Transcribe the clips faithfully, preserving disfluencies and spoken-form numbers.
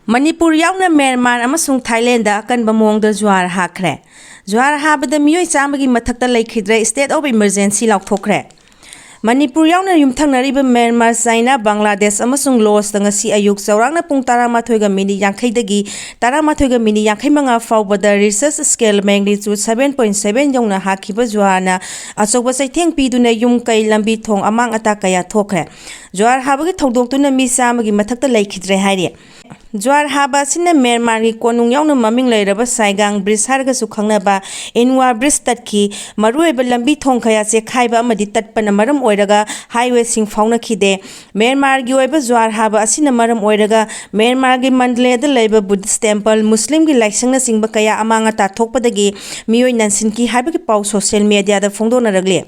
ꯃꯅꯤꯄꯨꯔ ꯌꯥꯎꯅ ꯃ꯭ꯌꯥꯟꯃꯥꯔ ꯑꯃꯁꯨꯡ ꯊꯥꯏꯂꯦꯟꯗ ꯑꯀꯟꯕ ꯃꯑꯣꯡꯗ ꯖꯨꯍꯥꯔ ꯍꯥꯈ꯭ꯔꯦ꯫ ꯖꯨꯍꯥꯔ ꯍꯥꯕꯗ ꯃꯤꯑꯣꯏ ꯆꯥꯝꯃꯒꯤ ꯃꯊꯛꯇ ꯂꯩꯈꯤꯗ꯭ꯔꯦ, state of emergency ꯂꯥꯎꯊꯣꯛꯈ꯭ꯔꯦ꯫ ꯃꯅꯤꯄꯨꯔ ꯌꯥꯎꯅ ꯌꯨꯝꯊꯪꯅꯔꯤꯕ ꯃ꯭ꯌꯥꯟꯃꯥꯔ, ꯆꯥꯏꯅꯥ, ꯕꯪꯒ꯭ꯂꯥꯗꯦꯁ ꯑꯃꯁꯨꯡ ꯂꯣꯁꯇ ꯉꯁꯤ ꯑꯌꯨꯛ ꯆꯥꯎꯔꯥꯛꯅ ꯄꯨꯡ ꯇꯔꯥꯃꯥꯊꯣꯏꯒ ꯃꯤꯅꯤꯠ ꯌꯥꯡꯈꯩꯗꯒꯤ ꯇꯔꯥꯃꯥꯊꯣꯏꯒ ꯃꯤꯅꯤꯠ ꯌꯥꯡꯈꯩ ꯃꯉꯥ ꯐꯥꯎꯕꯗ Richter scale magnitude seven point seven ꯌꯧꯅ ꯍꯥꯈꯤꯕ ꯖꯨꯍꯥꯔꯅ ꯑꯆꯧꯕ ꯆꯩꯊꯦꯡ ꯄꯤꯗꯨꯅ ꯌꯨꯝ ꯀꯩ, ꯂꯝꯕꯤ ꯊꯣꯡ, ꯑꯃꯥꯡ ꯑꯇꯥ ꯀꯌꯥ ꯊꯣꯛꯈ꯭ꯔꯦ꯫ ꯖꯨꯍꯥꯔ ꯍꯥꯕꯒꯤ ꯊꯧꯗꯣꯛꯇꯨꯅ ꯃꯤ ꯆꯥꯝꯃꯒꯤ ꯃꯊꯛꯇ ꯂꯩꯈꯤꯗ꯭ꯔꯦ ꯍꯥꯏꯔꯤ꯫ ꯖꯨꯍꯥꯔ ꯍꯥꯕ ꯑꯁꯤꯅ ꯃ꯭ꯌꯥꯟꯃꯥꯔꯒꯤ ꯀꯣꯅꯨꯡ ꯌꯥꯎꯅ ꯃꯃꯤꯡ ꯂꯩꯔꯕ ꯁꯥꯏꯒꯥꯡ ꯕ꯭ꯔꯤꯖ ꯍꯥꯏꯔꯒꯁꯨ ꯈꯪꯅꯕ ꯏꯟꯋꯥ ꯕ꯭ꯔꯤꯖ ꯇꯠꯈꯤ꯫ ꯃꯔꯨꯑꯣꯏꯕ ꯂꯝꯕꯤ ꯊꯣꯡ ꯀꯌꯥ ꯆꯦꯛꯈꯥꯏꯕ ꯑꯃꯗꯤ ꯇꯠꯄꯅ ꯃꯔꯝ ꯑꯣꯏꯔꯒ highwayꯁꯤꯡ ꯐꯥꯎꯅꯈꯤꯗꯦ꯫ ꯃ꯭ꯌꯥꯟꯃꯥꯔꯒꯤ ꯑꯣꯏꯕ ꯖꯨꯍꯥꯔ ꯍꯥꯕ ꯑꯁꯤꯅ ꯃꯔꯝ ꯑꯣꯏꯔꯒ ꯃ꯭ꯌꯥꯟꯃꯥꯔꯒꯤ ꯃꯟꯗꯂꯦꯗ ꯂꯩꯕ Buddhist temple, ꯃꯨꯁꯂꯤꯝꯒꯤ ꯂꯥꯏꯁꯪꯅꯆꯤꯡꯕ ꯀꯌꯥ ꯑꯃꯥꯡ ꯑꯇꯥ ꯊꯣꯛꯄꯗꯒꯤ ꯃꯤꯑꯣꯏ ꯅꯟꯁꯤꯟꯈꯤ ꯍꯥꯏꯕꯒꯤ ꯄꯥꯎ social mediaꯗ ꯐꯣꯡꯗꯣꯛꯅꯔꯛꯂꯤ꯫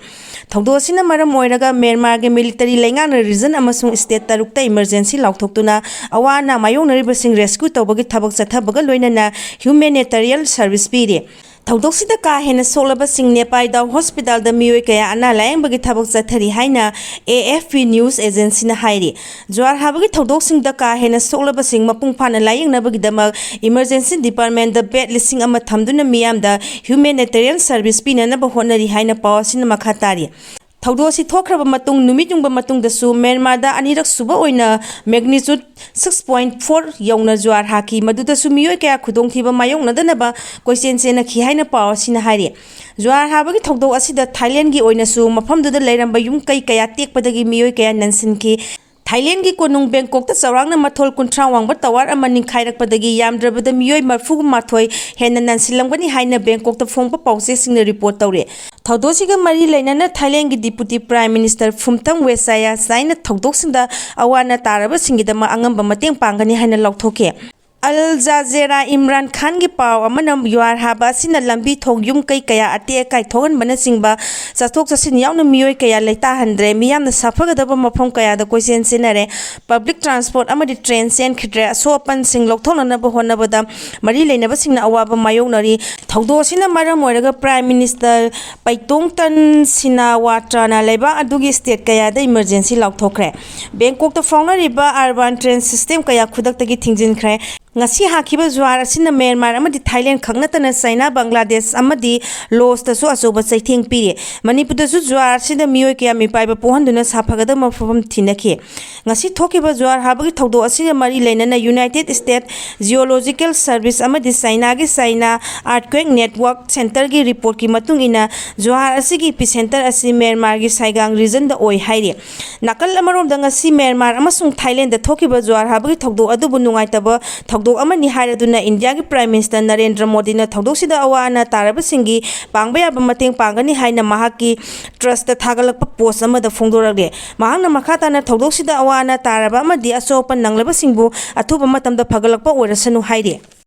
ꯊꯧꯗꯣꯛ ꯑꯁꯤꯅ ꯃꯔꯝ ꯑꯣꯏꯔꯒ ꯃ꯭ꯌꯥꯟꯃꯥꯔꯒꯤ military ꯂꯩꯉꯥꯛꯅ region ꯑꯃꯁꯨꯡ state ꯇꯔꯨꯛꯇ emergency ꯂꯥꯎꯊꯣꯛꯇꯨꯅ ꯑꯋꯥ ꯑꯅꯥ ꯃꯥꯌꯣꯛꯅꯔꯤꯕꯁꯤꯡ rescue ꯇꯧꯕꯒꯤ ꯊꯕꯛ ꯆꯠꯊꯕꯒ ꯂꯣꯏꯅꯅ humanitarian service ꯄꯤꯔꯤ꯫ ꯊꯧꯗꯣꯛꯁꯤꯗ ꯀꯥ ꯍꯦꯟꯅ ꯁꯣꯛꯂꯕꯁꯤꯡ ꯅꯦꯄꯥꯏꯗꯥꯎ hospitalꯗ ꯃꯤꯑꯣꯏ ꯀꯌꯥ ꯑꯅꯥ ꯂꯥꯌꯦꯡꯕꯒꯤ ꯊꯕꯛ ꯆꯠꯊꯔꯤ ꯍꯥꯏꯅ AFP news agencyꯅ ꯍꯥꯏꯔꯤ꯫ ꯖꯨꯍꯥꯔ ꯍꯥꯕꯒꯤ ꯊꯧꯗꯣꯛꯁꯤꯡꯗ ꯀꯥ ꯍꯦꯟꯅ ꯁꯣꯛꯂꯕꯁꯤꯡ ꯃꯄꯨꯡ ꯐꯥꯅ ꯂꯥꯌꯦꯡꯅꯕꯒꯤꯗꯃꯛ emergency departmentꯗ bed ꯂꯤꯁꯤꯡ ꯑꯃ ꯊꯝꯗꯨꯅ ꯃꯤꯌꯥꯝꯗ humanitarian service ꯄꯤꯅꯅꯕ ꯍꯣꯠꯅꯔꯤ ꯍꯥꯏꯅ ꯄꯥꯎ ꯑꯁꯤꯅ ꯃꯈꯥ ꯇꯥꯔꯤ꯫ ꯊꯧꯗꯣꯛ ꯑꯁꯤ ꯊꯣꯛꯈ꯭ꯔꯕ ꯃꯇꯨꯡ ꯅꯨꯃꯤꯠ ꯌꯨꯡꯕ ꯃꯇꯨꯡꯗꯁꯨ ꯃ꯭ꯌꯥꯟꯃꯥꯔꯗ ꯑꯅꯤꯔꯛ ꯁꯨꯕ ꯑꯣꯏꯅ magnitude six point four ꯌꯧꯅ ꯖꯨꯍꯥꯔ ꯍꯥꯈꯤ꯫ ꯃꯗꯨꯗꯁꯨ ꯃꯤꯑꯣꯏ ꯀꯌꯥ ꯈꯨꯗꯣꯡꯊꯤꯕ ꯃꯥꯌꯣꯛꯅꯗꯅꯕ ꯀꯣꯏꯆꯦꯟ ꯆꯦꯟꯅꯈꯤ ꯍꯥꯏꯅ ꯄꯥꯎ ꯑꯁꯤꯅ ꯍꯥꯏꯔꯤ꯫ ꯖꯨꯍꯥꯔ ꯍꯥꯕꯒꯤ ꯊꯧꯗꯣꯛ ꯑꯁꯤꯗ ꯊꯥꯏꯂꯦꯟꯒꯤ ꯑꯣꯏꯅꯁꯨ ꯃꯐꯝꯗꯨꯗ ꯂꯩꯔꯝꯕ ꯌꯨꯝ ꯀꯩ ꯀꯌꯥ ꯇꯦꯛꯄꯗꯒꯤ ꯃꯤꯑꯣꯏ ꯀꯌꯥ ꯅꯟꯁꯤꯟꯈꯤ꯫ ꯊꯥꯏꯂꯦꯟꯒꯤ ꯀꯣꯅꯨꯡ ꯕꯦꯡꯀꯣꯛꯇ ꯆꯥꯎꯔꯥꯛꯅ ꯃꯊꯣꯜ ꯀꯨꯟꯊ꯭ꯔꯥ ꯋꯥꯡꯕ tower ꯑꯃ ꯅꯤꯡꯈꯥꯏꯔꯛꯄꯗꯒꯤ ꯌꯥꯝꯗ꯭ꯔꯕꯗ ꯃꯤꯑꯣꯏ ꯃꯔꯤꯐꯨ ꯃꯥꯊꯣꯏ ꯍꯦꯟꯅ ꯅꯟꯁꯤꯜꯂꯝꯒꯅꯤ ꯍꯥꯏꯅ ꯕꯦꯡꯀꯣꯛꯇ ꯐꯣꯡꯕ ꯄꯥꯎꯆꯦꯁꯤꯡꯅ report ꯇꯧꯔꯤ꯫ ꯊꯧꯗꯣꯛꯁꯤꯒ ꯃꯔꯤ ꯂꯩꯅꯅ ꯊꯥꯏꯂꯦꯟꯒꯤ Deputy Prime Minister Phumtham Wechaya ꯆꯥꯏꯅ ꯊꯧꯗꯣꯛꯁꯤꯡꯗ ꯑꯋꯥ ꯑꯅꯥ ꯇꯥꯔꯕꯁꯤꯡꯒꯤꯗꯃꯛ ꯑꯉꯝꯕ ꯃꯇꯦꯡ ꯄꯥꯡꯒꯅꯤ ꯍꯥꯏꯅ ꯂꯥꯎꯊꯣꯛꯈꯤ꯫ ꯑꯜ ꯖꯥꯖꯦꯔꯥ ꯏꯝꯔꯥꯟ ꯈꯥꯟꯒꯤ ꯄꯥꯎ ꯑꯃꯅ ꯖ꯭ꯋꯥꯔ ꯍꯥꯕ ꯑꯁꯤꯅ ꯂꯝꯕꯤ ꯊꯣꯡ, ꯌꯨꯝ ꯀꯩ ꯀꯌꯥ ꯑꯇꯦꯛ ꯑꯀꯥꯏ ꯊꯣꯛꯍꯟꯕꯅꯆꯤꯡꯕ ꯆꯠꯊꯣꯛ ꯆꯠꯁꯤꯟ ꯌꯥꯎꯅ ꯃꯤꯑꯣꯏ ꯀꯌꯥ ꯂꯩꯇꯥꯍꯟꯗ꯭ꯔꯦ꯫ ꯃꯤꯌꯥꯝꯅ ꯁꯥꯐꯒꯗꯕ ꯃꯐꯝ ꯀꯌꯥꯗ ꯀꯣꯏꯆꯦꯟ ꯆꯦꯟꯅꯔꯦ꯫ ꯄꯕ꯭ꯂꯤꯛ ꯇ꯭ꯔꯥꯟꯁꯄꯣꯔꯠ ꯑꯃꯗꯤ ꯇ꯭ꯔꯦꯟ ꯆꯦꯟꯈꯤꯗ꯭ꯔꯦ꯫ ꯑꯁꯣꯛ ꯑꯄꯟꯁꯤꯡ ꯂꯧꯊꯣꯛꯅꯅꯕ ꯍꯣꯠꯅꯕꯗ ꯃꯔꯤ ꯂꯩꯅꯕꯁꯤꯡꯅ ꯑꯋꯥꯕ ꯃꯥꯌꯣꯛꯅꯔꯤ꯫ ꯊꯧꯗꯣꯛ ꯑꯁꯤꯅ ꯃꯔꯝ ꯑꯣꯏꯔꯒ ꯄ꯭ꯔꯥꯏꯝ ꯃꯤꯅꯤꯁꯇꯔ ꯄꯩꯇꯣꯡꯇꯟ ꯁꯤꯅꯥꯋꯥꯇ꯭ꯔꯥꯅ ꯂꯩꯕꯥꯛ ꯑꯗꯨꯒꯤ ꯁ꯭ꯇꯦꯠ ꯀꯌꯥꯗ ꯏꯃꯔꯖꯦꯟꯁꯤ ꯂꯥꯎꯊꯣꯛꯈ꯭ꯔꯦ꯫ ꯕꯦꯡꯀꯣꯛꯇ ꯐꯥꯎꯅꯔꯤꯕ ꯑꯔꯕꯥꯟ ꯇ꯭ꯔꯦꯟ ꯁꯤꯁꯇꯦꯝ ꯀꯌꯥ ꯈꯨꯗꯛꯇꯒꯤ ꯊꯤꯡꯖꯤꯟꯈ꯭ꯔꯦ꯫ ꯉꯁꯤ ꯍꯥꯈꯤꯕ ꯖ꯭ꯋꯥꯔ ꯑꯁꯤꯅ ꯃ꯭ꯌꯥꯟꯃꯥꯔ ꯑꯃꯗꯤ ꯊꯥꯏꯂꯦꯟ ꯈꯛ ꯅꯠꯇꯅ ꯆꯥꯏꯅꯥ, ꯕꯪꯒ꯭ꯂꯥꯗꯦꯁ ꯑꯃꯗꯤ ꯂꯣꯁꯇꯁꯨ ꯑꯆꯧꯕ ꯆꯩꯊꯦꯡ ꯄꯤꯔꯤ꯫ ꯃꯅꯤꯄꯨꯔꯗꯁꯨ ꯖ꯭ꯋꯥꯔ ꯑꯁꯤꯅ ꯃꯤꯑꯣꯏ ꯀꯌꯥ ꯃꯤꯄꯥꯏꯕ ꯄꯣꯛꯍꯟꯗꯨꯅ ꯁꯥꯐꯒꯗꯕ ꯃꯐꯝ ꯊꯤꯅꯈꯤ꯫ ꯉꯁꯤ ꯊꯣꯛꯈꯤꯕ ꯖ꯭ꯋꯥꯔ ꯍꯥꯕꯒꯤ ꯊꯧꯗꯣꯛ ꯑꯁꯤꯒ ꯃꯔꯤ ꯂꯩꯅꯅ ꯌꯨꯅꯥꯏꯇꯦꯗ ꯁ꯭ꯇꯦꯠ ꯖꯤꯑꯣꯂꯣꯖꯤꯀꯦꯜ ꯁꯔꯚꯤꯁ ꯑꯃꯗꯤ ꯆꯥꯏꯅꯥꯒꯤ ꯆꯥꯏꯅꯥ ꯑꯥꯔꯠꯀ꯭ꯋꯦꯛ ꯅꯦꯠꯋꯥꯔꯛ ꯁꯦꯟꯇꯔꯒꯤ ꯔꯤꯄꯣꯔꯠꯀꯤ ꯃꯇꯨꯡ ꯏꯟꯅ, ꯖ꯭ꯋꯥꯔ ꯑꯁꯤꯒꯤ ꯏꯄꯤꯁꯦꯟꯇꯔ ꯑꯁꯤ ꯃ꯭ꯌꯥꯟꯃꯥꯔꯒꯤ ꯁꯥꯏꯒꯥꯡ ꯔꯤꯖꯟꯗ ꯑꯣꯏ ꯍꯥꯏꯔꯤ꯫ ꯅꯥꯀꯜ ꯑꯃꯔꯣꯝꯗ, ꯉꯁꯤ ꯃ꯭ꯌꯥꯟꯃꯥꯔ ꯑꯃꯁꯨꯡ ꯊꯥꯏꯂꯦꯟꯗ ꯊꯣꯛꯈꯤꯕ ꯖ꯭ꯋꯥꯔ ꯍꯥꯕꯒꯤ ꯊꯧꯗꯣꯛ ꯑꯗꯨꯕꯨ ꯅꯨꯡꯉꯥꯏꯇꯕ ꯊꯧꯗꯣꯛ ꯑꯃꯅꯤ ꯍꯥꯏꯔꯗꯨꯅ ꯏꯟꯗꯤꯌꯥꯒꯤ ꯄ꯭ꯔꯥꯏꯝ ꯃꯤꯅꯤꯁꯇꯔ ꯅꯔꯦꯟꯗ꯭ꯔ ꯃꯣꯗꯤꯅ ꯊꯧꯗꯣꯛꯁꯤꯗ ꯑꯋꯥ ꯑꯅꯥ ꯇꯥꯔꯕꯁꯤꯡꯒꯤ ꯄꯥꯡꯕ ꯌꯥꯕ ꯃꯇꯦꯡ ꯄꯥꯡꯒꯅꯤ ꯍꯥꯏꯅ ꯃꯍꯥꯛꯀꯤ ꯇ꯭ꯔꯁꯇ ꯊꯥꯒꯠꯂꯛꯄ ꯄꯣꯁ ꯑꯃꯗ ꯐꯣꯡꯗꯣꯔꯛꯂꯦ꯫ ꯃꯍꯥꯛꯅ ꯃꯈꯥ ꯇꯥꯅ ꯊꯧꯗꯣꯛꯁꯤꯗ ꯑꯋꯥ ꯑꯅꯥ ꯇꯥꯔꯕ ꯑꯃꯗꯤ ꯑꯁꯣꯛ ꯑꯄꯟ ꯅꯪꯂꯕꯁꯤꯡꯕꯨ ꯑꯊꯨꯕ ꯃꯇꯝꯗ ꯐꯒꯠꯂꯛꯄ ꯑꯣꯏꯔꯁꯅꯨ ꯍꯥꯏꯔꯤ꯫